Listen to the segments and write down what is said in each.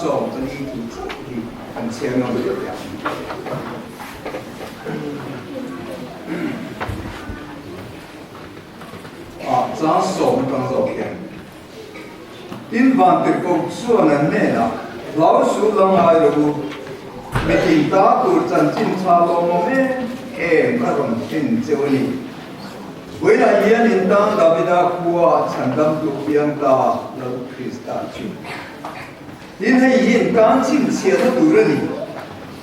14 thu chauh hi kan chhiar ngam leh teh ang. Ah, chang sawm atang zawk hian. Tin, Vantirhkoh chuan an hnenah, Hlau suh la ngai lo u, mitin ta tur chanchin tha lawmawm em em ka rawn thlen cheu a ni. Vawiinah hian in tan Davida khua chhandamtu piang ta Lal Krista chu. Tin, hei hi in tan chhinchhiahna tur a ni.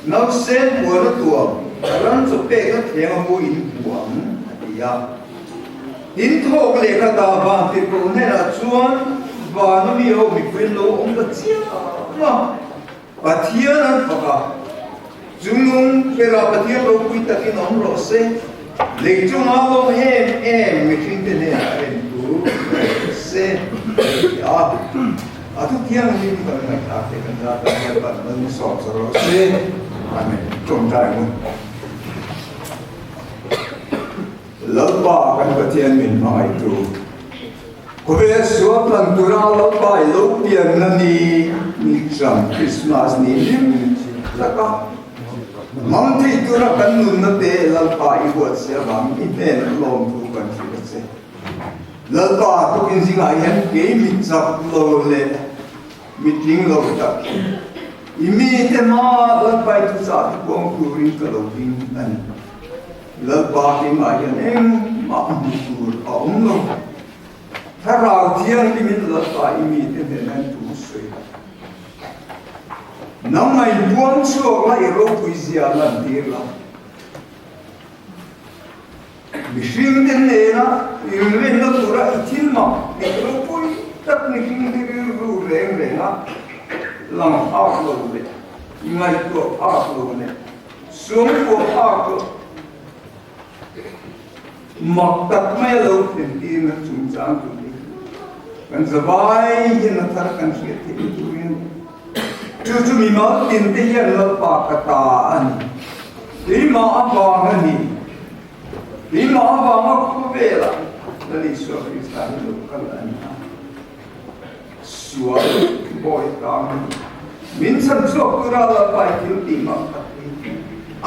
Nausen puana tuam, ram chaw pekna thleng a mu in hmu ang, a ti a. Tin, thawk lehkha dah van tirhkoh hnenah chuan vana mi ho mipui an lo awm ta chiang a, Pathian an fak a, Chungnung berah Pathian ropui takin awm rawh se, lei chunga lawm em em mihringte hnenah remtu rawh se, a ti a. A thu thianghlim kan ngaihthlak te kan zat a hian pan mal ni sawm sa rawh se. Amen. Tawngtai hun. Lalpa kan Pathian min hmangaihtu. Khawvel sual tlan tura Lalpa i lo pianna ni ni ṭang Krismas ni hlim taka hmang thei tura kan nunna te Lalpa i huat si avangin i hnenah lawmthu kan hrilh a che. Lalpa tukin zingah hian kei mi chak lo leh mi tling lo tak hi i mite hma Lalpa i thuchah te kuang turin ka lo ding a ni. Lalpa keimah hian engmah hmuh tur a awm lo. Thlarau Thianghlimin Lalpa i mite hnena an thu sawi. Nangmah in puang chhuak la i ropui zia lantir la. Mihringte hnena inrinna tura i thil mak tih ropui tak mihringte rilru reng renga lang phak lo leh ngaihtuah phak lo leh suangkuah phak lo mak tak mai a lo thlentirna chungchang tur hi kan zavai hian a thar kan hriat theih turin Chu chu mimal tinte hian Lalpa ka ta a ni. Keimah avang a ni. Keimah avanga khawvelah Lal Isua Krista hi lo kal a ni a. Sual bawi tang a ni. Min chhan chhuak tura Lalpa i thil tih mak tak hi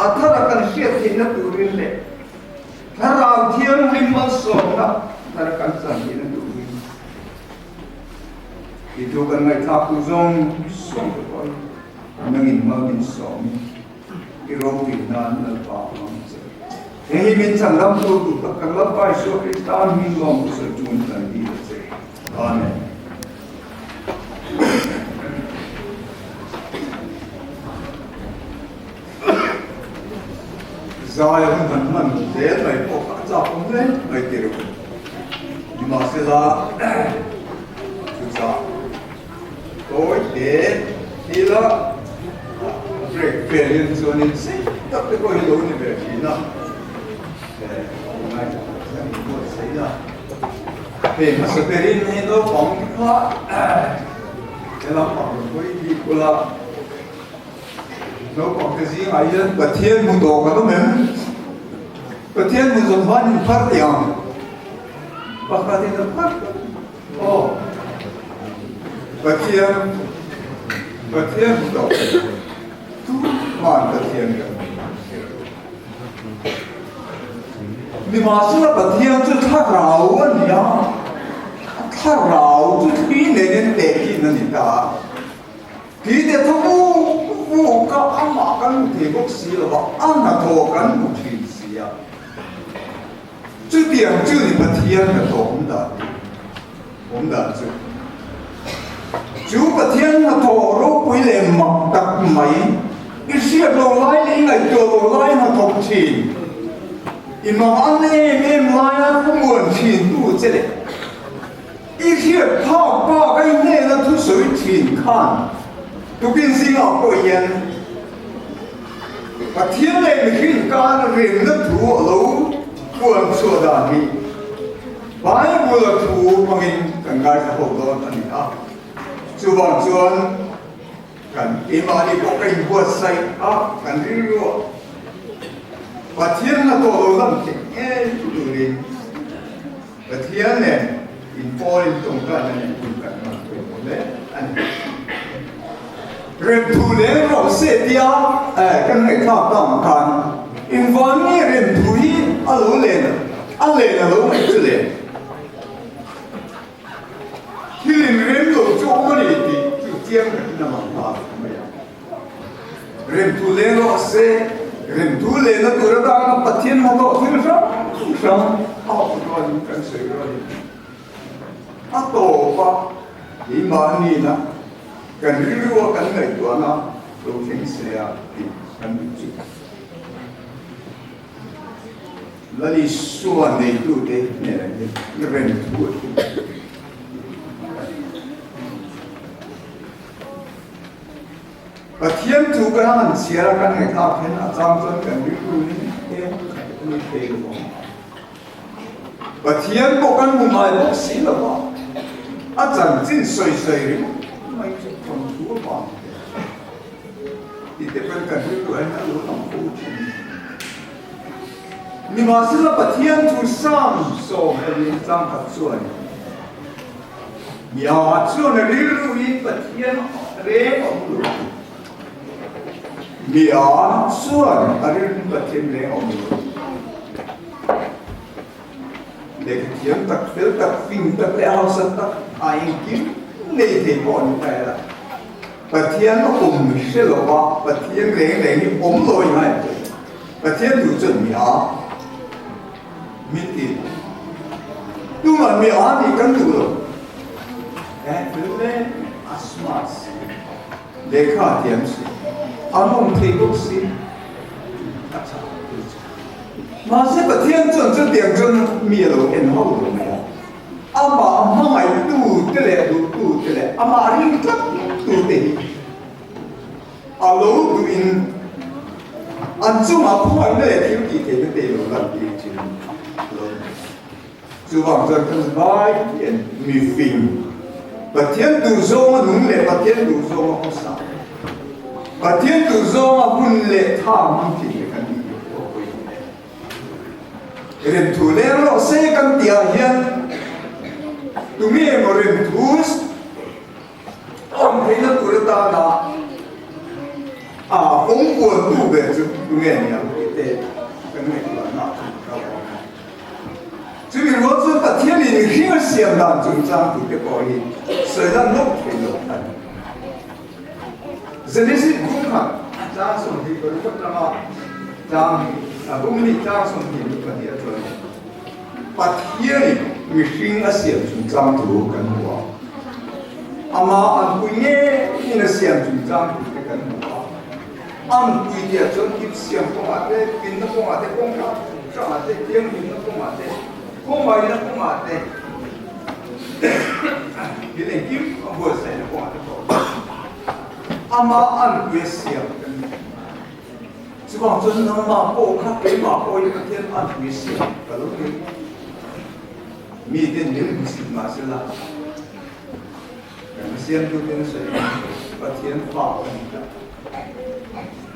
a thara kan hriat theihna turin leh Thlarau Thianghlim malsawmna thara kan chan theihna turin Ti chu kan ngaihthlak tu zawng zawng te pawh hi nangin mal min sawm in i ropui nan Lalpa a hmang che. Heng hi min chhan lam tu duh tak kan Lalpa Isua Krista hming lawm thu sawi chungin kan dil a che. Amen. Zai a hun han hman zel mai pawh kha a chak awm hle mai ti rawh. Nimahsela, chutah tawi hle thila break vel in chuanin sei tak te pawh hi lo ni ve thin a. Ngaithla in buatsaih a. Hei hmasa berin hei naupang te kha helam ang hawi bik ula. Naupang te zingah hian Pathian hmu tawh kan awm em? Pathian hmu zawng khan in phar teh ang. Pakhat in a phar tawh. Aw. Pathian Pathian hmu tawh. Tuman Pathian kan hmu hre lo. Nimahsela Pathian chu thlarau a ni a, a thlarau chu thli nen in tehkhin a ni ta a. Ti te tho vuk vuk a, amah kan hmu thei bawk si lo va, a hnathawh kan hmu thin si a. Chutiang chu ni Pathian hnathawh awm dan hi, awm dan chu. Chu Pathian hnathawh ropui leh mak tak mai, i hriat lo lai leh i ngaihtuah lo lai hnathawk thin, i mang an em em laia khawmuan thin tu che leh, I hriat phak bak a i hnena thusawi thin khan tukin zingah pawh hian Pathian leh mihring tan rinna thu a lo puan chhuah dan hi Bible-a thu hmangin kan ngaithla ho dawn a ni a. Chuvang chuan kan keimahni pawh ka inbuatsaih a, kan rilruah Pathian hnathawh lo lam theih ngei turin Pathian nen inpawl in tawngtaina nen hun kan hman pawimawh hle a ni. Remthu leng rawh se tia kan ngaihthlak ta ang khan engvang nge remthu hi a lo len a len a lo ngaih chu le? Thil inrem lo chu awm a ni tih chu chiang takin a lang nghal mai a. Remthu leng rawh se, remthu lenna tur atana Pathian hnathawh thil hrang hrang a awm rualin kan sawi rualin a tawp a, keimahniina kan rilrua kan ngaihtuahna lo thleng se a tih kan duh chu. Lal Isua neitute hnenah hian i remthu a thleng. Pathian thu kan han chhiar a kan ngaihthlak hian a chang chuan kan rilru in eng khat a ni thei lo ang. Pathian pawh kan hmu ngai bawk si lo a, a chanchin sawi sawi ringawt mai chu thawnthu a vang hle. Tih te pawhin kan rilru ah hian a lo lang fo thin. Nimahsela Pathian thu Psalm 14 changkhat chuan, Mia chuan a rilru hi Pathian reng a awm lo. Mia chuan a rilru hi Pathian reng a awm lo. Lehkhathiam tak, fel tak, fing tak leh hausa tak a engkim nei thei pawh a ni ta ela. Pathian a awm hre lo va, Pathian reng reng hi awm lo in a inti. Pathian duh chuan mi a min ti. Tumah mi a nih kan duh lo. Eh, fel le a smart si, lehkha a thiam si, a nawm thei bawk si, a tha thei chu. Mahse Pathian chuan chutiang chuan mi a lo en ho lo mai a. Amah hmangaihtu te leh duhtu te leh amah ring tlat tu te hi a lo duhin an chungah khawngaihna leh thil tih theihna te lo lan tir thin lo ni. Chuvang chuan kan vai hian mifing Pathian duhzawnga nung leh Pathian duhzawnga hmasa, Pathian duhzawnga hun leh tha hmang thin te kan nih hi a pawimawh em. Remthu leng rawh se kan tih ah hian tunge emaw remthu awm theihna tur atana a awm kualtu ber chu tunge ni ang tih te kan ngaihtuahna ah chuan ka awm a. Chumi rual chuan Pathianin mihring a siam dan chungchang tih te pawh hi sawi lan lawk thei lo a ni. Genesis bung khat chang 26 atanga chang bung hnih chang 22 a chuan Pathianin mihring a siam chungchang thu kan hmu a. Amah anpui ngeiin a siam chungchang thu te kan hmu a. Anpui tihah chuan thil siam kawngah te, pinna kawngah te, kawng hrang hrangah te, thianghlimna kawngah te, kawngvaina kawngah te, thil engkim a buatsaihna kawngah te pawh amah anpui a siam kan ni. Chuvang chuan nangmah pawh kha keimah pawh hi Pathian anpui a siam ka lo ni. Miten min hmusit mahsela kan siamtuten a sawi ang Pathian fa ka ni ta.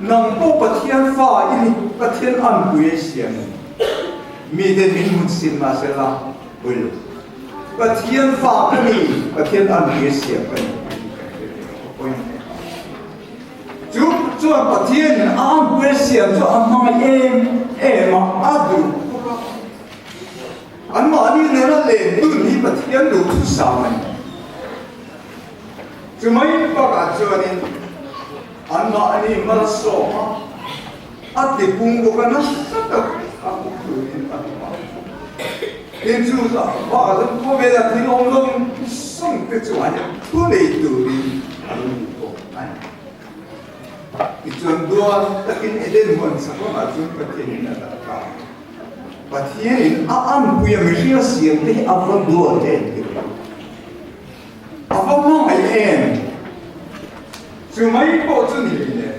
Nang pawh Pathian fa i ni, Pathian anpui a siam a ni. Miten min hmusit mahsela Ui. Pathian fa ka ni, Pathian anpui a siam ka ni tih kan hre thei a, pawimawh em a. Chu chuan Pathianin a anpui a siam chu a hmangaih em em a, a duh bawk a. Anmahni nena len dun hi Pathian duhthusam a ni. Chumai bakah chuanin anmahni malsawm a, A ti pung bawk a, nasa tak a hmu turin a duh a. Tin chu bakah chuan khawvela thil awm zawng zawng te chungah hian thu nei turin a lo duh bawk a ni. Tichuan duan takin Eden huan chak lamah chuan Pathianin a dah ta a. Pathianin a anpui a mihring a siam te hi a va duat em tih a A va hmangaih em? Chu mai pawh chu ni le.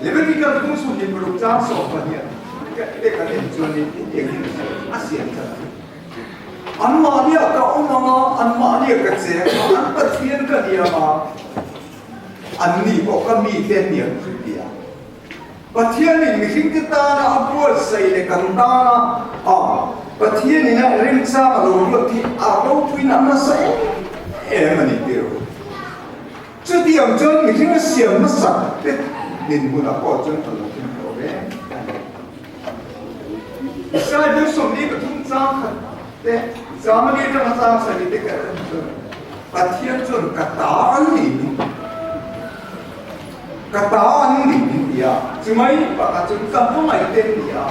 Leviticus bung 26 chang 12 te kan en chuan in eng hi a siam chan a. Anmahnia ka awm ang a, anmahnia ka cheng ang a, an Pathian ka ni ang a, anni pawh ka mite an ni ang chu ti a. Pathianin mihringte tana a buatsaih leh kan tana a Pathianin a remchang a lo ruat hi a ropuina a nasa em em a ni tir. Chutiang chuan mihring a siam hmasak te dinhmunah pawh chuan ka lo thleng tawh ve a ni. Israel bu 43 chang khat te, chang ali atanga chang sarih te ka en chuan Pathian chuan ka ta an ni min ti. Ka ta an ni min ti a, chumai bakah chuan ka hmangaih te an ni a,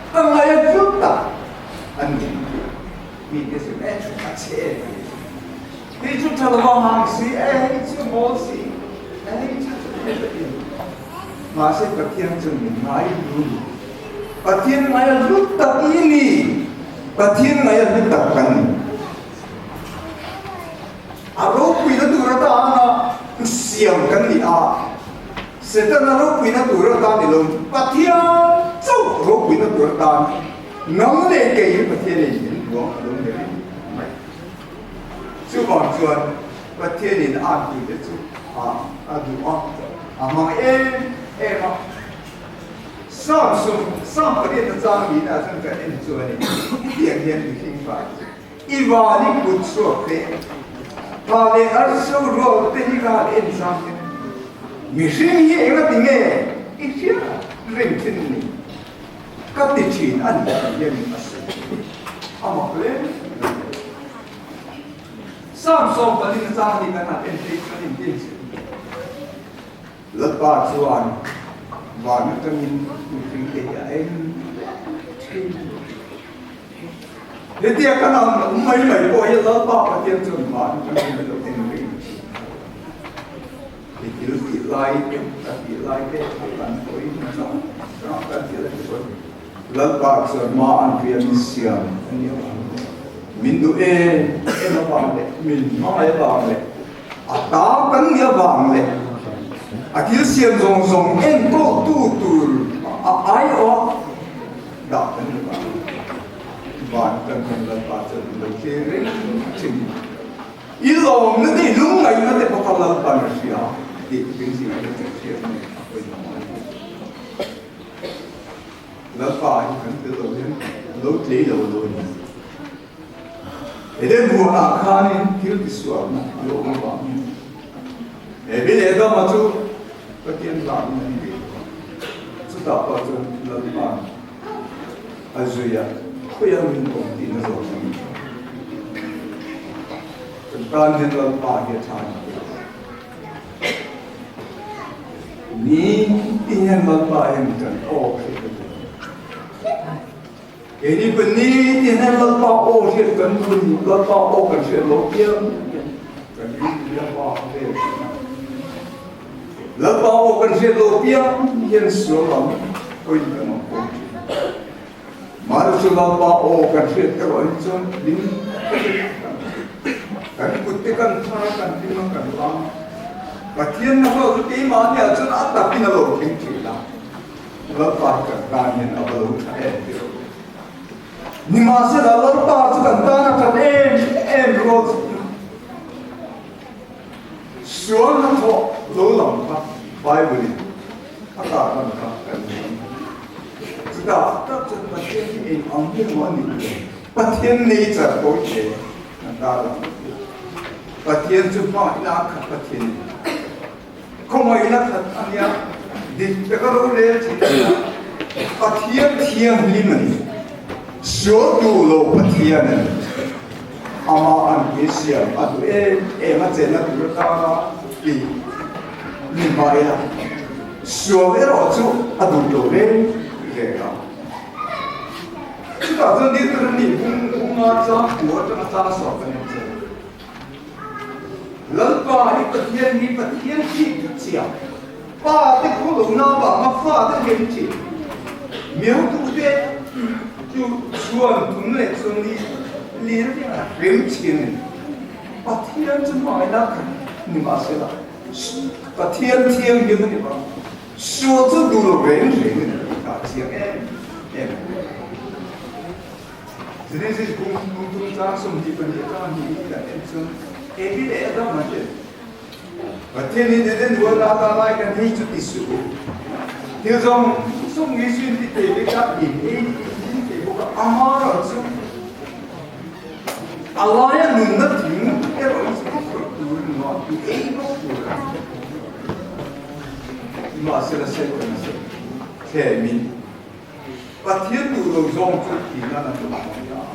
ka ngaih a hlut tak an ni min ti a. Mite chu e chu a che em a ni. Hei chu tha lo hang si e, hei chu mawl si e, hei chu chu hei chu ti. Mahse Pathian chu min ngai hlu ni. Pathian ngai a hlu tak i ni. Pathian ngai a hlu tak kan ni. A ropuina tur atana siam kan ni a. Setana ropuina tur atan ni lo, Pathian chauh ropuina tur atan nang leh kei hi Pathianin min buang a lo ni reng mai. Chuvang chuan Pathianin a tute chu a duh a, a hmang em em a. Samsung, Sam pariat a chang niin ah chuan kan en chu a ni. Hetiang hian mihring fai chu i van i kut chhuak te, pa leh arso rual te hi ka han en chang hian mihring hi engati nge i hriat reng thin ni? Ka ti thin a ni tih hian a sawi a mak hle mai. Sam 14 na chang hi kan han en phei chuan in en che. Lalpa chuan van atangin mihring te hi a en thin. Hetia kan ang awm mai mai pawh hi Lalpa Pathian chuan van atangin a lo en reng thin. I thil tih lai te, ka tih lai te a kan hawi hmasa hrang kan tih lai te pawh Lalpa chuan ma an rian in siam a ni avang leh min duh em em avang leh min hmangaih avang leh a ta kan nih avang leh a thil siam zawng zawng enkawltu tur a aiawh dah kan ni avang van kan hian Lalpa chuan min lo thlir reng thin. I lawmna te, i lungngaihna te pawh kha Lalpan a hria tih min zir hian kan hriat mai a pawimawh a ni. Lalpa hi kan tel lo hian lo tlei lo lo a ni. Eden huanah khanin thil tisualna a lo awm avangin Evi leh Adama chu Pathian hlauhin an bei tawh a, chutah pawh chuan Lalpa'n a zui a, khawiah min awm tihna zawk a ni. Kan tan hian Lalpa hi a tha a ni tih a Ni ti hian Lalpa hian kan aw hriat kan duh a ni. Keini pawh ni ti hian Lalpa aw hriat kan duh a ni. Lalpa aw kan hriat loh piang hian kan rilru a pa vel thin a. Lalpa aw kan hriat loh piang hian sual lam hawiin kan awm fo thin. Mahni chu Lalpa aw kan hriat erawh hi chuan min kan kut te kan thar a, kan hlim a, kan lam a. Pathian na hlawh chu keimahniah chuan a takin a lo thleng thin a. Lalpa hi kan tan hian a va lo tha em tih rawh. Nimahsela Lalpa chu kan tan a that em em rual chu Sual hnathawh lo lam kha Bible in a tarlan kha kan hmu a ni. Chutah tak chuan Pathian hi eng ang hi emaw a nih tur Pathian nature pawh hi hle kan tarlan a ni. Pathian chu hmangaihna a khat Pathian a ni. Khawngaihna khat a nia, dik taka rorel thin a nia. Pathian thianghlim a ni. Sual duh lo Pathian a ni. Amah an ke siam a duh em em a chenna tur atana tih ni hmai a, sual erawh chu a duh lo reng reng a. Chutah chuan Deuteronomy bung bunga chang kua atanga chang sawm kan en che. Lalpa hi Pathian hi Pathian thih thu chiah Pa te khaw lo na vanga fa te hlem thin Miau duh te chu chuan thum leh chuan ni lir a hrem thin a ni. Pathian chu hmangaihna khat ni mahsela Pathian thianghlim a ni vang sual chu duh lo reng reng a ni tih kha a chiang em em a ni. Genesis bung tum chang 22 atanga hnih hi kan en chuan Evi leh Adama ten Pathian in Eden huan a ta lai kan hei chu ti suh u. Thil zawng zawng nge chu in ti thei vek a, in ei in thei bawk a, amaherawh chu a laia nunna thing erawh hi chu khawih tur a ni lo a, i ei bawk tur a ni. Nimahsela Setana chu thlemin Pathian duh lo zawng chu thihna an lo hmang ta a.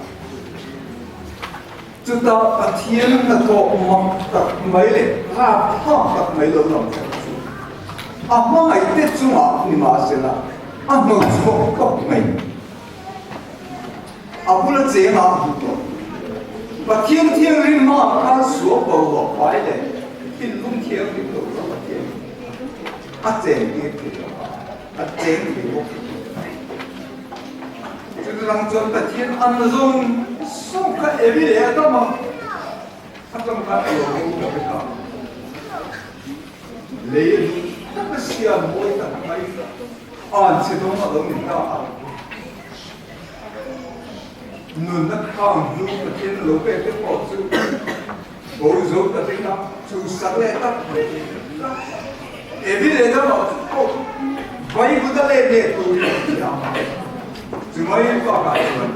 Chutah Pathian hnathawh mak tak mai leh rapthlak tak mai lo lang kher chu a hmangaihte chungah nimahsela a hnawhchhuak tawp mai. A bula cheng ah hmu tawh. Pathian thianghlim hmaah khan sual boruak fai leh thinlung thianghlim lo kha Pathian a cheng tir thei lo a, a cheng thei bawk thei lo. Chutiang chuan Pathian an zawng zawng kha Evi leh Adama atang khan a lo bo ta vek a. Lei a duh tak a siam mawi tak mai anchhe dawng a lo ni ta a. Nunna khang hlu Pathian a lo pek te pawh chu bo zo ta vek a, chu sak leh tak mai Evi leh Adama chu pawh Vaivut a let leh turin a thiam a, chumai bakah chuan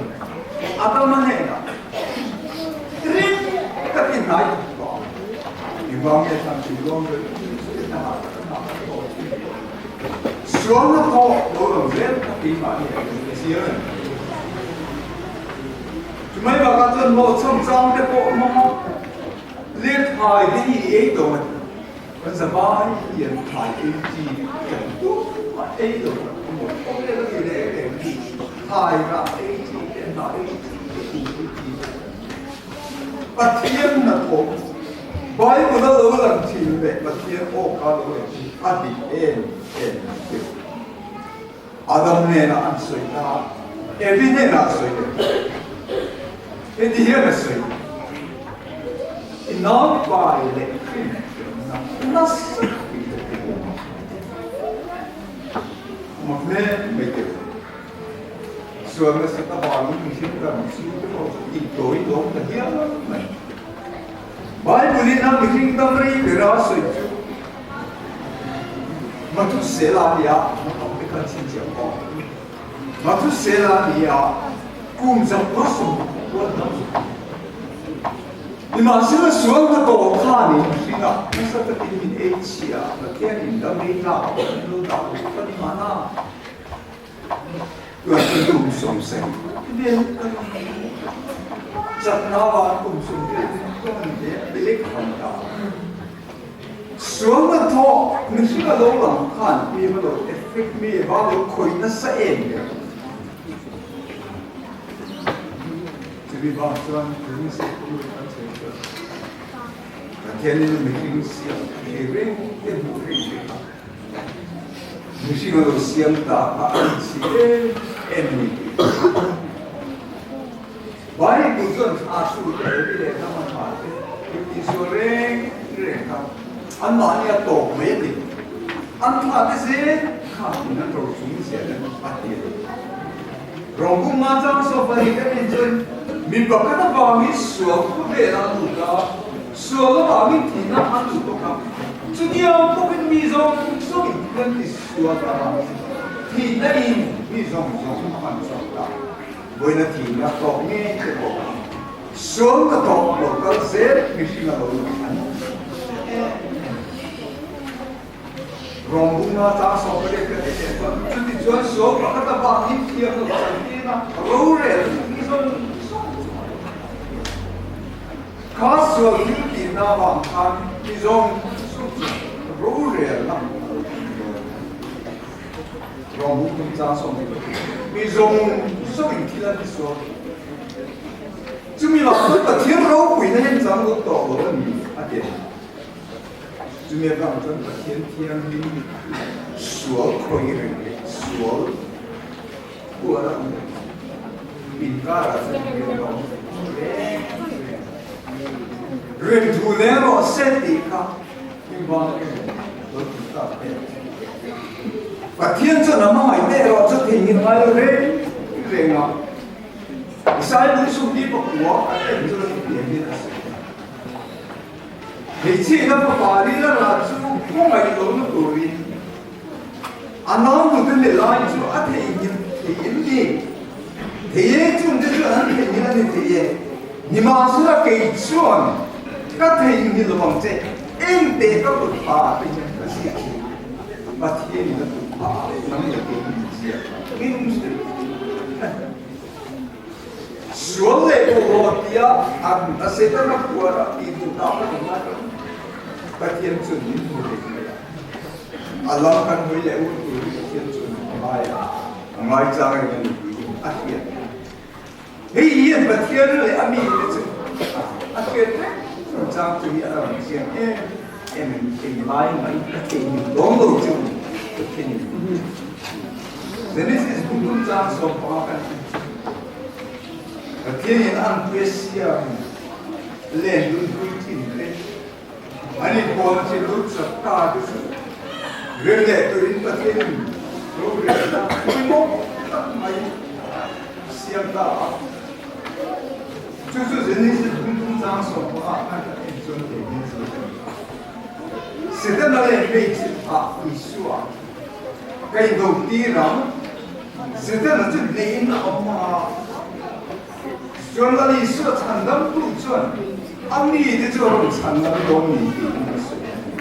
Adama hnenah ring takin hnai thawk tawh ang. Engvang nge thlan tui dawn ber chu i hnamah tak a hnah tak tawh thin. Sualna pawh lo lang zel kha keimahni a in zir a ni. Chumai bakah chuan hlawhchham chang te pawh hmang a, let thai te hi i ei lo a ti. Kan zavai hian thai ei chi kan tum a ei lo kan awm lo. Khawvel a ni reng reng hi thai rah ei chi te hnah ei chi te kung ei chi te kan ni. Pathian hnathawk Bible a lo lang thin leh Pathian aw kha lo lang thin a dik em em ang tih. Adam hnenah an sawi ta a, Evi hnenah a sawi leh ta. Heti hian a sawi, I naupai leh hrinfiahna nasa takin ka ti awm a. Mak hle mai teh. Sual nasa ta vangin mihring kan chu te pawh chu tihtawi lawm ta hial mai. Bible-in a mihring dam rei ber a sawi chu Mathusela a ni a, naupang te khan chhinchhiah pawh. Mathusela a ni a, kum 170 dam zawk a ni. Nimahsela sual hnathawh khanin mihringah nasa takin min ei chhia a, Pathianin dam rei tlak a awm lo dah lo ka ni mahna. Tuan chu kum 70 vel ka ni. Chakna van kum 70 ka ni te a ti lek tham ta. Sual hnathawh mihring a lo lang khan mi va lo effect mi va lo khawih nasa em ber. Chumi vang chuan Rinsektu an sawi chuan Pathianin mihring siam thei reng te hmuh reng te kha Mihring a lo siam ta kha a inchhi em em a ni tih ka hria. Bible chuan thla chu te Evi leh Adama thla te thil tihsual reng reng kha anmahni a tawp mai a ni. An thla te zel kha in an ro chung zel a ti a ni. Rawngkum nga chang sofa hi kan en chuan mi pakhat avangin sual khawvel a lut a, sual avangin thihna a lut bawk a. Chutiang bawkin mi zawng zawngin kan ti sual avangin thihna in mi zawng zawng a man chhuak ta. Vawiina thihna tawk ngei te pawh kha sual na tawk lo kal zel mihring a lo lang an em em. Rawngbunga chang sawmriat ka ti teh chuan chuti chuan sual pakhat avang hi thiam lo chan tir a, rorel chu mi zawng zawng chu a awm. Kha sual thil tihna avang khan mi zawng zawng chu rorelna a lo thleng dawn. Rawngbung tum chang 12 mi zawng zawngin thil an ti sual. Chumi vang chuan Pathian ropuina hian chang lut tawh lo a ni a ti a. Chumi avang chuan Pathian thianghlim sual khawih reng leh sual huat a awm reng inkarah chuan rian a awm reng reng. Rem thu leng rawh se tih kha engvang emaw lo ti tak em? Pathian chuan a hmangaih te erawh chu theihnghilh ngai lo reng reng a. Isaiah lungsum hi pakua a en chu hetiang hian a sawi a. Hmeichhiahna fapa ril a rah chu khawngaih lohna turin a naunu te leh lai chu a theihnghilh thei em ni? Thei e, chungte chuan an theihnghilh a ni thei e. Nimahsela kei chuan ka theihnghilh lo ang che, engte ka kut pha ah te hian ka ziak thin. Pathian. Pathianin a duh phah nang leh kei min ziak min hrilh a ni. Sual leh bawlhhlawh tia an a Setana phuar a tih duh tak a ni lai kan Pathian chuan min hmu reng mai a. A lam kan hawi leh hun tur hi Pathian chuan a ngai a, a ngaichang reng a ni tiin a hriat. Hei hian Pathian leh a mite chu a hriat vek chungchang chu hi a rawn chiang em em em englai mai ka theihnghilh dawn lo chu Pathian in Genesis bung chungchang 15 kan en chu Pathian in a anpui a siam len dun pui thin te an inpawhna thil lut chak ta te chu rem leh turin Pathian in rorelna pawimawh tak mai a siam ta a. Chu chu Genesis bung chungchang 15 khan kan en chuan thei hian sawi a ni a. Setana leh hmeichhe ah Isua ka indo tir ang, Setana chu hnehin a awm a. Chuan Lal Isua chhandamtu chuan a mite chu a rawn chhandam dawn ni tiin a sawi a ni.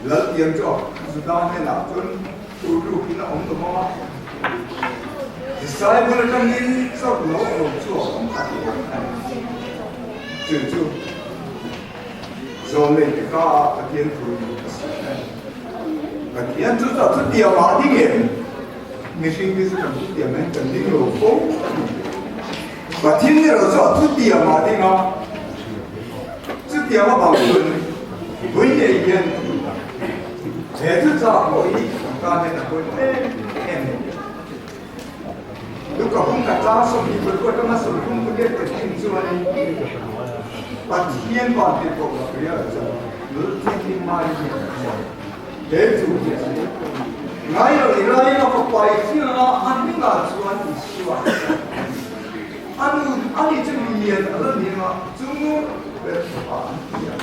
Laltiang chu a Juda hnenah chuan turlukin a awm lo vang a, disciple atangin chawlh lo a lo chhuak ang a ti ang a ni. Chu chu Zawlnei te ka ah Pathian thu in a sawi a ni. Pathian chu chuan chutiang ah ding em? Mihring te chu kan thutiam hian kan ding lo fo a ni. Pathian erawh chu a thutiam ah ding a, chutiang avang chuan vawi nei hian he thuchah pawh hi kan tan hian a pawimawh em em a ni. Luka hung ka chang 20 atanga 30 palian kan en chuanin Pathian vantirhkoh Gabriel chuan Lal Thianghlim Mari hnenah chuan he thu hi a sawi a, Ngai lo i rai a fapa i thil anga a hnungah chuan Isua a ni. A nu ani chu milian a la ni anga chu ber fapa an ti a.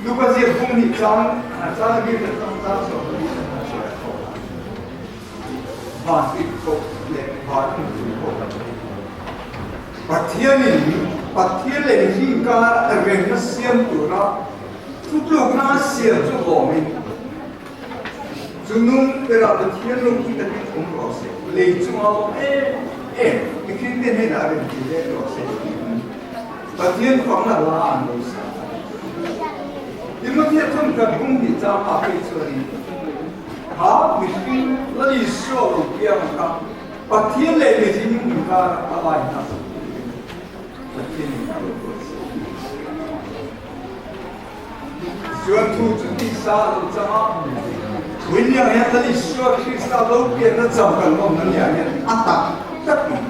Luka ziak hung nih chang chang a bik atang chang 14 atang chhiar a thawk a. Vantirhkoh leh van inpui pawh kan nei thei. Pathianin Pathian leh mihring kar remna siam tura thutlukna a siam chu vawmin chu nung berah Pathian ropui takin awm rawh se, lei chunga awm em em mihring te hnenah rem ti leh rawh se tiin Pathian fakna hla an lo sa a ni. Timothea thawmkhat bung hnih chang ah phei chuanin, Kha mihring Lal Isua lo piang kha Pathian leh mihring inkar a lai hna sak turin Pathianin a lo ruat si. Tichuan thu chu tisa a lo chang a, William hian Lal Isua Krista lo pianna cham kan lawmna niah hian a tak tak in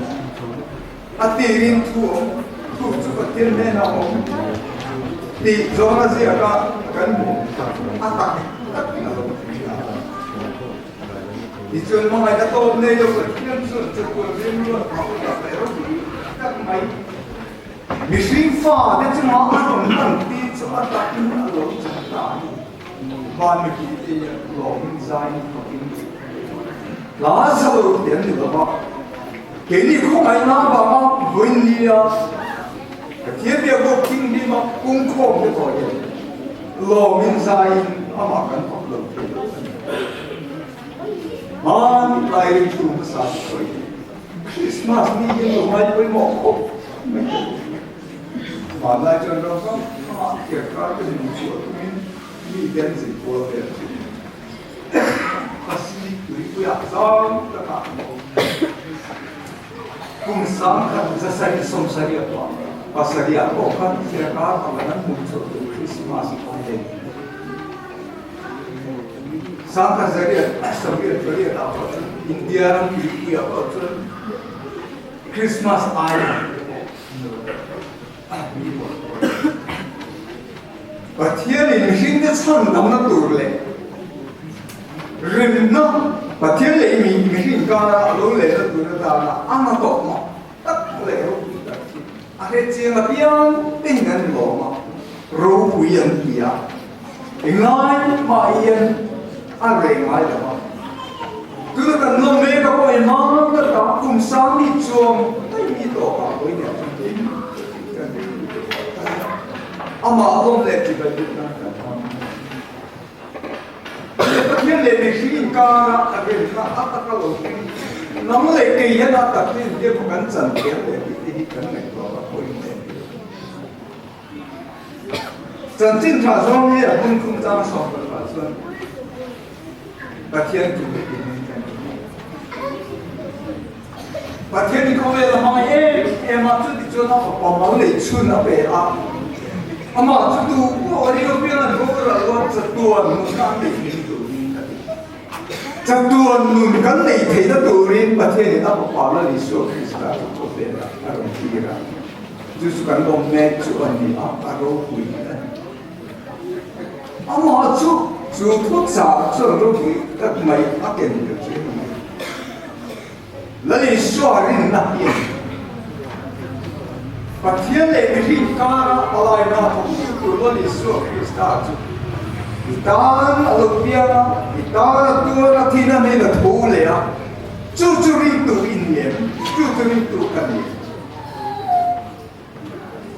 a tirin thu awm, thu chu Pathian hnenah awm tih zawng a ziak a kan hmu a tak tak in a lo ti a. Tichuan hmangaihna tawp nei lo Pathian chuan chatuan rilru a thau tak leh ropui tak mai. Mihring fate chunga a rawn lan tir chu a takin a lo chan ta a ni. Van mipui te hian lawmin zaiin fakin hla sa lo te an ni lo va. Keini khawngaihna avanga vawiin nia Pathian biak bawk thinghlim a pungkhawm te pawh hian lawmin zaiin amah kan fak lo thei lo a ni. Hmani tlai ringtu hmasa te sawi hi Krismas ni hian lo ngai pawimawh khawp mai te pawh hi hmanlai chuan ram hrang hrangah thliarkar te hmuh chhuah tumin mite an zin kual vel thin. Pacific tuipuiah zau takah an awm. Kum 1770 pawh pasarih pawh khan thliarkar pakhat an hmuh chhuah tur Krismas a nei. 1880 ah pawh chuan India ram tuipuiah pawh chuan Krismas Island te pawh an lo Pathianin mihringte chhandamna tur leh rinna Pathian leh mihring inkara a lo lehna tur atana a na tawh mak tak leh ropui tak hi a hretchiang apiang te in an lawm a, ropui an ti a, englai mah hian a reh ngai lo a. Tuna kan lawm mek a pawh hmang taka kum sang mi chuang daih mi tawkah vawiin ah chuan tin kan amah lawm leh chibai lut nan kan hmang. leh mihring inkara a remna a taka lo thleng nang leh kei hian a tak hi engtia maw kan chan thiam leh tih te hi kan ngaihtuah a pawimawh em em. Chanchin tha zawng hi a hmun thum chang 16 ah chuan Pathian thu hi tih kan ti. Pathian hi khawvel a hmang em em a, chuti chuan a fapa mal leh chhun a pe a. Amah chu tu pawh a rio piang an boral a, chatuan nun an nei theihna turin ka ti. Chatuan nun kan neih theihna turin Pathianin a fapa Lal Isua Krista chu khawvelah a rawn tir a. Chu chu kan awm mek chu a ni a, a ropui a ni. Amah chu chu thuchah chuan ropui tak mai a ken ber chu a ni. Lal Isua rinna hi a ni. Pathian leh mihring kara palaina thawktu tur Lal Isua Krista chu i tan a lo piang a, i tan a tuar a, thihna hnen a tho leh a, chu chu ringtu i ni em? Chu chu ringtu ka ni em?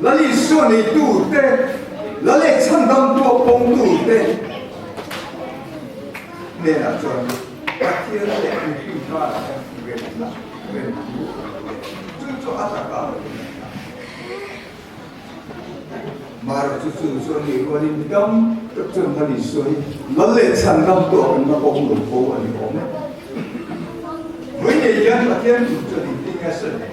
Lal Isua neitute, Lal leh chhandamtu a pawngtute hnenah chuan Pathian leh mihring karah hian remna, remthu a lo leh. Chu chu a taka a lo ni a. Mara chu chu chu a nih rualin mi tam tak chuan Lal Isua hi Lal leh chhandamtu a kan la pawng lo fo a ni awm e. Vawi nei hian Pathian thu chuan engtin nge a sawi?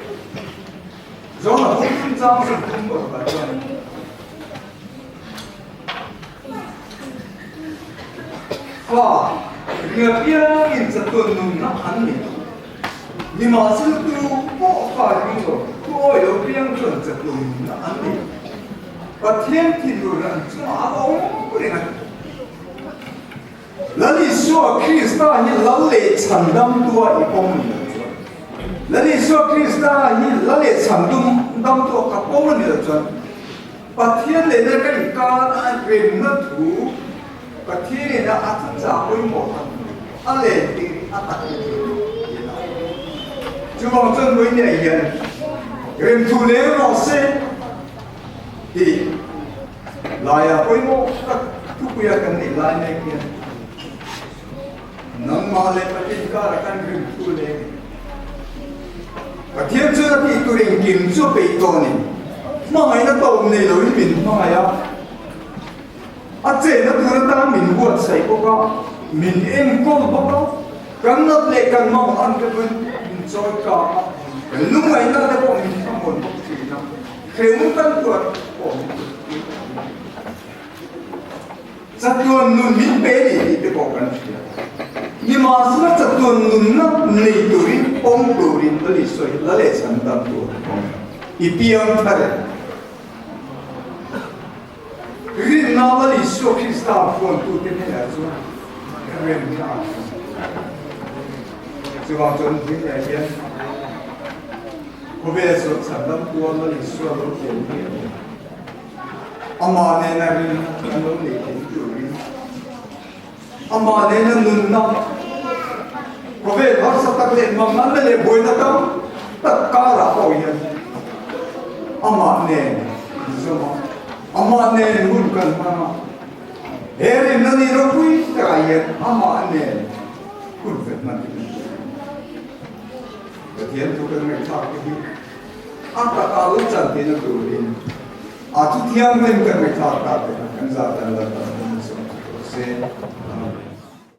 Zawng a hung tum chang chu tum bawrh ta chuan fa ringa piangin chatuan nunna an nei a, nimahsela tu pawh fa ring lo, tu awi lo piang chuan chatuan nunna an nei a, Pathian thinur an chungah a awm reng a ni. Lal Isua Krista hi Lal leh Chhandamtua i pawm a ni lo chuan, Lal Isua Krista hi Lal leh Chhandamtua ka pawm a ni lo chuan, Pathian lehna ka inkar a remna thu Pathianin a thuchah pawimawh tak a len tir a tak hi thil hi a ni. Chuvang chuan vawinia hian remthu leng rawh se tih Laia pawimawh tak thupuia kan neih lai mek hian nangmah leh Pathian karah kan rim thu leng em? Pathian chuan a tih tur engkim chu a peih tawh a ni. Hmangaihna tawp nei loin min hmangaih a, a chenna tur atan min buatsaih bawk a, min enkawl bawk a, kan nat leh kan mamawh an te pawhin min chawi kak a, kan lungngaihna te pawh min thlamuan bawk thin a. Hrehawm kan tuar pawh min tuar pui a ni. Chatuan nun min pe ni tih te pawh kan hria. Nimahsela chatuan nunna nei turin pawm turin Lal Isua hi la leh chhan dam tur a awm. I piang thar e. Rinna Lal Isua Krista phuantute hnenah chuan remna a thleng. Chuvang chuan hlimah hian Khawvel sual chhandam tuar Lal Isua lo thiam hi a ni. Amah nena rinna kan lo nei thei turin, amah nena nunna, khawvel harsa tak leh manganna leh buaina tam tak karah pawh hian amah nen inzawm a, amah nen hun kan hmang a. He rinna ni ropui takah hian amah nen hun kan hman hi kan hria. Pathian thu kan ngaihthlak te hi a taka lo chan theihna turin a thu thianghlim kan ngaihthlak ta te kha kan zah dan la dan kan sawn chu tawh se. Amen.